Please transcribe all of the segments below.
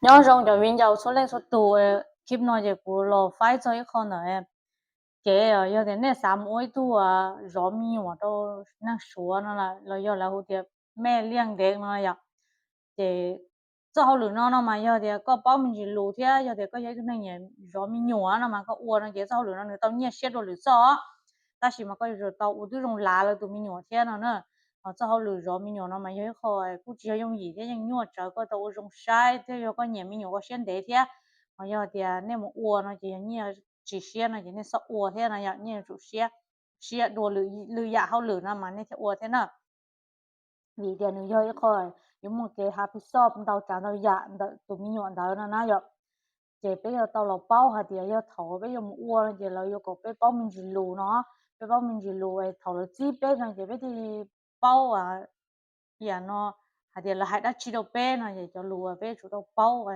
Nyob zoo cov viv ncaus txhua leej txhua tus, clip no ces kuv los faib txog ib qho ntawm kev yog tias nej xav mus ua ib tug zov me nyuam rau neeg Suav no los yog lawv hu tias แม่เลี้ยงเด็ก no yom. Ces txoj hauj lwm no no mas yog tias koj paub me ntsis lus thiab yog tias koj yog ib tug neeg nyiam zov me nyuam no mas koj ua no ces txoj hauj lwm no nws tau nyiaj siab dua lwm txoj, tab sis mas koj yuav tsum tau ua tib zoo lav lawv tus me nyuam thiab no na. Txoj hauj lwm zov me nyuam no mas yog ib qho kuj tsis yog yooj yim thiab yeej nyuaj tsawv, koj tau ua zoo saib thiab yog koj nyiam me nyuam koj siab ntev thiab. Ho yog tias nej mus ua no ces yog nyiaj tsis siab no ces nej txhob ua thiab no yom, nyiaj yuav tsum siab, siab dua lwm yam hauj lwm no mas nej thiaj ua thiab na. Vim tias nws yog ib qho yuav muaj kev hav pis xoj ntau tsav ntau yam ntawm tus me nyuam ntawd no na yom. Ces peb yuav tau los paub hais tias yog thaum peb yuav mus ua no ces lawv yuav kom peb paub me ntsis lus no, peb paub me ntsis lus thaum lawv txib peb no ces peb thiaj li paub yam no, hais tias lawv hais dab tsi rau peb no ces cov lus peb yuav tsum tau paub,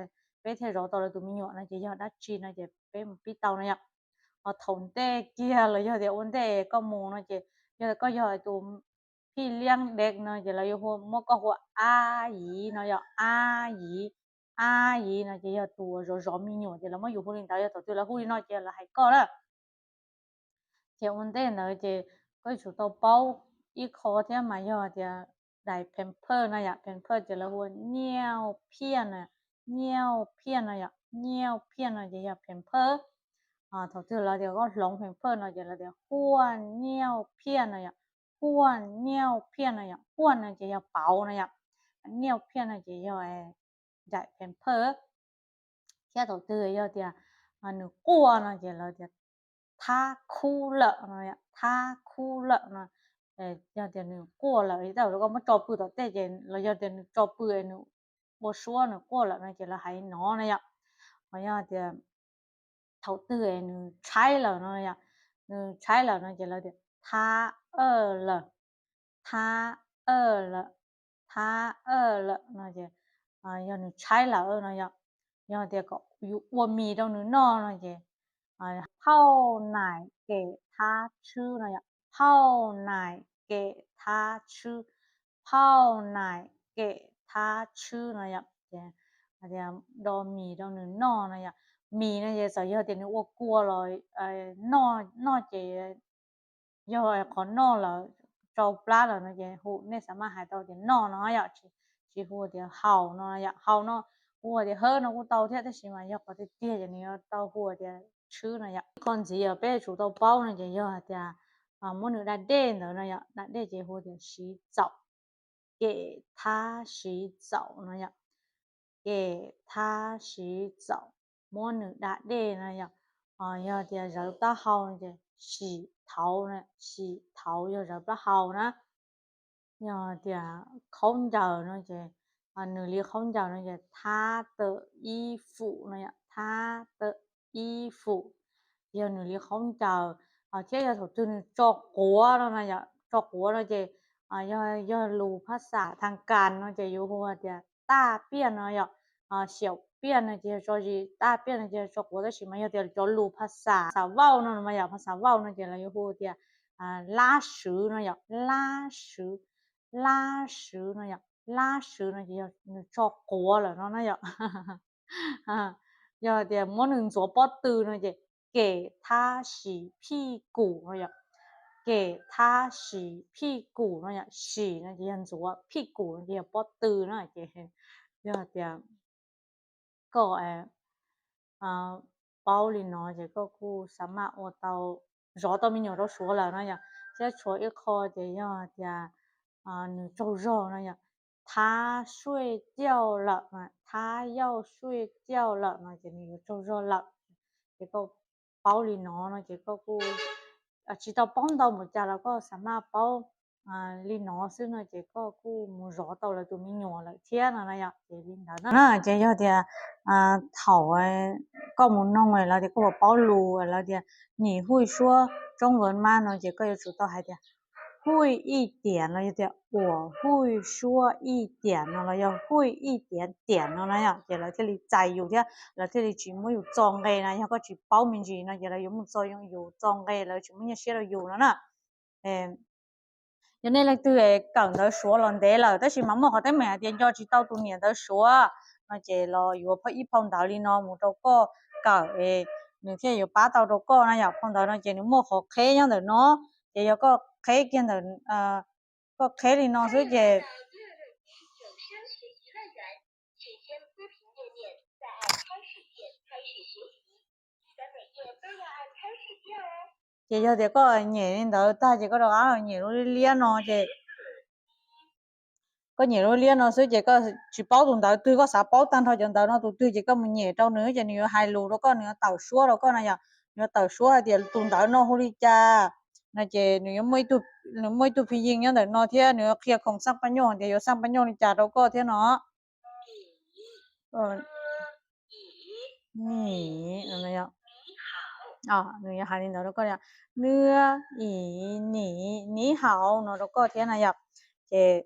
peb thiaj zov tau lawv tus me nyuam no ces yog dab tsi no ces peb mus pib tau no yom. Ho thaum ntej kiag los yog tias ua ntej koj mus no ces yog koj yog tus พี่เลี้ยงเด็ก no ces lawv yuav hu, muab koj hu ua ab yiv no yom, ab yiv, ab yiv no ces yog tus zov zov me nyuam ces lawv muab yus hu li ntawd, yog thaum twg lawv hu li no ces lawv hais koj na. Ces ua ntej ntawd ces koj yuav tsum tau paub ib qho thiab mas yog tias daim แพมเพิร์ส no yom, แพมเพิร์ส ces lawv hu ua 尿片 no, 尿片 no yom, 尿片 no ces yog แพมเพิร์ส. Thaum twg lawv tias koj hloov แพมเพิร์ส no ces lawv tias 换尿片 no yom, 换尿片 no yom, 换 no ces yog pauv no yom, 尿片 no ces yog daim แพมเพิร์ส. Thiab thaum twg yog tias nws quaj no ces lawv tias 他哭了 no, 他哭了 no. Yog tias nws quaj lawm, tej zaum koj muab tso pw tom tej ces los yog tias nws tso pw nws ua suab nws quaj lawm no ces lawv hais no no yom. Ho yog tias thaum twg nws tshaib lawm no yom, nws tshaib lawm no ces lawv tias 他饿了, 他饿了, 他饿了 no ces yog nws tshaib lawm no yom. Yog tias kom yus ua mis rau nws noj no ces 泡奶给他吃 no yom, 泡奶给他吃, 泡奶给他吃 no yom. Ces do mis rau nws noj no yom. Mis no ces txawm yog tias nws ua kua los noj, noj ces yog qhov noj lawm, tsau plab lawm no ces hu, nej xav maj hais tau tias noj no yom, tsis hu tias haus no yom. Haus no hu tias hawb no kuj tau thiab, tab sis mas yog qhov tiag tiag ces nws yuav tau hu tias tshwb no yom. Qhov ntxiv peb yuav tsum tau paub no ces yog hais tias muab nws da dej ntawd no yom, da dej ces hu tias 洗澡, 给他洗澡 no yom, 给他洗澡, muab nws da dej no yom. Yog tias zawv plaub hau no ces 洗头 no, 洗头 yog zawv plaub hau na. Yog tias khaub ncaws no ces nws li khaub ncaws no ces 他的衣服 no yom, 他的衣服 yog nws li khaub ncaws. Thiab yog thaum twg nws tso quav no na yom, tso quav no ces yog, yog lus phab xas thas kas no ces yuav hu tias 大便 no yom, 小便 no ces yog tso zis, 大便 no ces yog tso quav, tab sis mas yog tias cov lus phab xas, xas vauj no mas yom, phab xas vauj no ces lawv yuav hu tias 拉屎 no yom, 拉屎, 拉屎 no yom, 拉屎 no ces yog nws tso quav lawm no na yom. Yog tias muab nws ntxuav pob tw no ces 给他洗屁股 no yom, 给他洗屁股 no yom, 洗 no ces yog ntxuav, 屁股 no ces yog pob tw na. Ces yog tias koj paub li no ces koj kuj xav maj ua tau, zov tau me nyuam rau Suav lawm no yom. Thiab tshuav ib qho ces yog tias nws tsaug zog no yom, 他睡觉了, 他要睡觉了 no ces nws yuav tsaug zog lawm. Ces koj paub li no no ces koj kuj tsis tau paub ntau npaum cas los koj xav maj paub li no xwb no ces koj kuj mus zov tau lawv tus me nyuam lawm thiab no na yom. Ces li ntawd na, ces yog tias thaum koj mus noog lawv tias koj puas paub lus, lawv tias 你会说中文吗 no ces koj yuav tsum tau hais tias 会一点 los yog tias 我会说一点 no los yog 会一点点 no na yom, ces lawv thiaj li txais yus thiab lawv thiaj li tsis muab yus txo nqe na. Yog koj tsis paub me ntsis no ces lawv yuav mus txo yus txo nqe, lawv tsis muaj nyiaj siab rau yus no na. Yog nej leej twg kawm ntawv Suav los ntev lawm tab sis mas muaj qhov teeb meem hais tias nco tsis tau tus niam ntawv Suav no ces los yuav phau ib phau ntawv li no mus rau koj kawm, nws thiaj yuav pab tau rau koj na yom. Phau ntawv no ces nws muaj qhov qheb nyob ntawm no, ces yog koj qheb kiag ntawm, koj qheb li no xwb ces ces yog tias koj nyem li ntawd tag ces koj rov qab nyem lub liab no ces koj nyem lub liab no xwb ces koj tsis paub tus ntawv twg, koj xav paub tag nrho cov ntawv no tus twg ces koj mus nyem rau nws ces nws yuav hais lus rau koj, nws yuav tawm suab rau koj na yom. Nws yuav tawm suab hais tias tus ntawv no hu li cas no ces nws yuav muaj ib tug phi ying nyob ntawm no thiab nws yuav qhia khoom xaj paj nyoj tias yuav xaj paj nyoj li cas rau koj thiab no. Nws hais li ntawd rau koj, nws, i, ni, ni hau no rau koj thiab na yom. Ces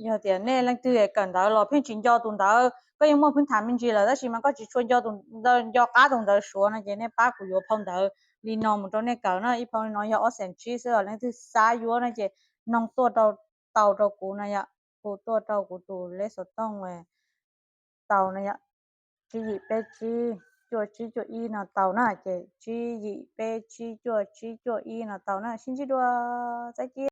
yog tias nej leej twg kawm ntawv los pheej tsis nco tus ntawv, koj yeej muaj phwj tham me ntsis lawm tab sis mas koj tsis tshua nco tus, nco qab tus ntawv suav no ces nej pab kuv yuav phau ntawv li no mus rau nej kawm na. Ib phau li no yog ob xees tsib xwb os, leej twg xav yuav no ces noog tuaj rau, tau rau kuv no yom, hu tuaj rau kuv tus lej xov tooj tau na yom, tsib yim peb tsib cuaj tsib cuaj ib no tau na, ces tsib yim peb tsib cuaj tsib cuaj ib no tau na. Sib ntsib dua, txais kiv.